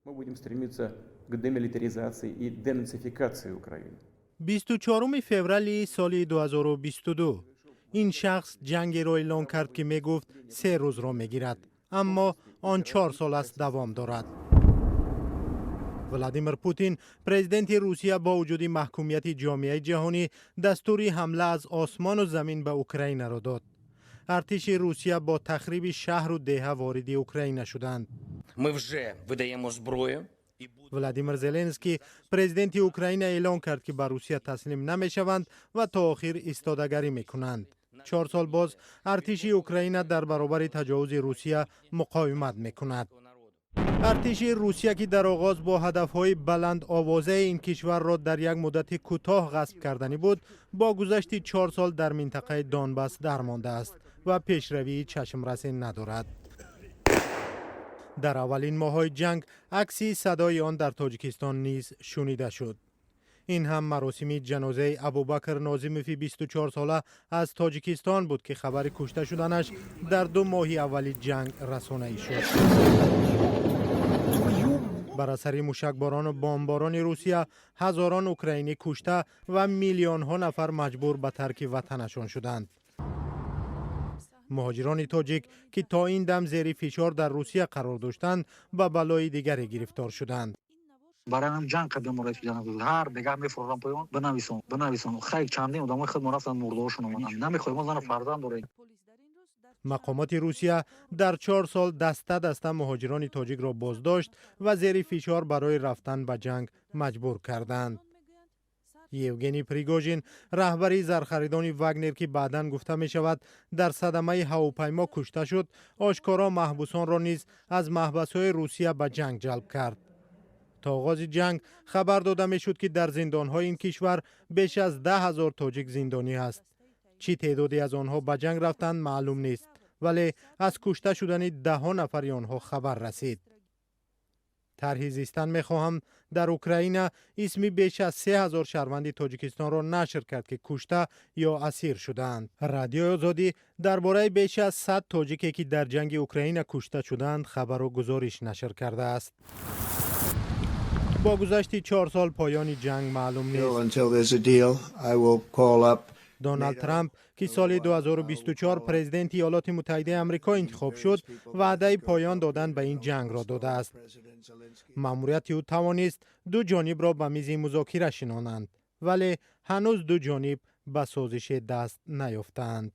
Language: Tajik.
Мы будем стремиться к демилитаризации и денацификации Украины. 24 феврали соли 2022 ин шахс ҷангеро эълон кард, ки мегуфт, 3 рӯзро мегирад, аммо он 4 сол аст давом дорад. Владимир Путин, президенти Русия, бо вуҷуди маҳкумияти ҷомеаи ҷаҳонӣ дастури ҳамла аз осмону замин ба Украинаро дод. Артиши Русия бо тахриби шаҳру деҳа вориди Украина шуданд. Ми вже видаємо зброю. Владимир Зеленский, президенти Украина, эълон кард, ки ба Русия таслим намешаванд ва то охир истодагарӣ мекунанд. 4 сол боз артиши Украина дар баробари таҷовузи Русия муқовимат мекунад. Артиши Русия, ки дар оғоз бо ҳадафҳои баландовозаи ин кишварро дар як муддати кӯтоҳ ғасб карданӣ буд, бо гузашти 4 сол дар минтақаи Донбасс дармондааст ва пешравии чашмрасе надорад. Дар аввалин моҳҳои ҷанг акси садои он дар Тоҷикистон низ шунида шуд. Ин ҳам маросими ҷанозаи Абубакр Нозимови 24сола аз Тоҷикистон буд, ки хабари кушта шуданаш дар 2 моҳи аввали ҷанг расонаӣ шуд. Бар асари мушакборону бомборони Русия ҳазорон украинӣ кушта ва миллионҳо нафар маҷбур ба тарки ватанашон шуданд. Муҳоҷирони тоҷик, ки то ин дам зери фишор дар Русия қарор доштанд, ба балои дигаре гирифтор шуданд. Барои ҳам ҷанг кардем, моро ҳар бегаҳ мефурорам поён, бинависон, бинависон. Хай, чандин одамои худ мо рафтанд, мурдаҳошон омаданд. Намехоҳем, мо зану фарзанд дорем. Мақомоти Русия дар 4 сол даста даста муҳоҷирони тоҷикро боздошт ва зери фишор барои рафтан ба ҷанг маҷбур карданд. Евгений Пригожин, раҳбари зархаридони Вагнер, ки баъдан гуфта мешавад, дар садамаи ҳавопаймо кушта шуд, ошкоро маҳбусонро низ аз маҳбасҳои Русия ба ҷанг ҷалб кард. То оғози ҷанг хабар дода мешуд, ки дар зиндонҳои ин кишвар беш аз 10 000 тоҷик зиндонӣ аст. Чӣ теъдоде аз онҳо ба ҷанг рафтанд, маълум нест, вале аз кушта шудани даҳҳо нафари онҳо хабар расид. Тарҳи «Зистан мехоҳам» дар Украина исми беш аз 3000 шаҳрванди Тоҷикистонро нашр кард, ки кушта ё асир шудаанд. Радиои Озодӣ дар бораи беш аз 100 тоҷике, ки дар ҷанги Украина кушта шудаанд, хабару гузориш нашр кардааст. Бо гузашти 4 сол поёни ҷанг маълум нест. Доналд Трамп, ки соли 2024 президенти Иёлоти Муттаҳидаи Амрико интихоб шуд, ваъдаи поён додан ба ин ҷангро додааст. Маъмурияти ӯ тавонист ду ҷонибро ба мизи музокира шинонанд, вале ҳанӯз ду ҷониб ба созише даст наёфтаанд.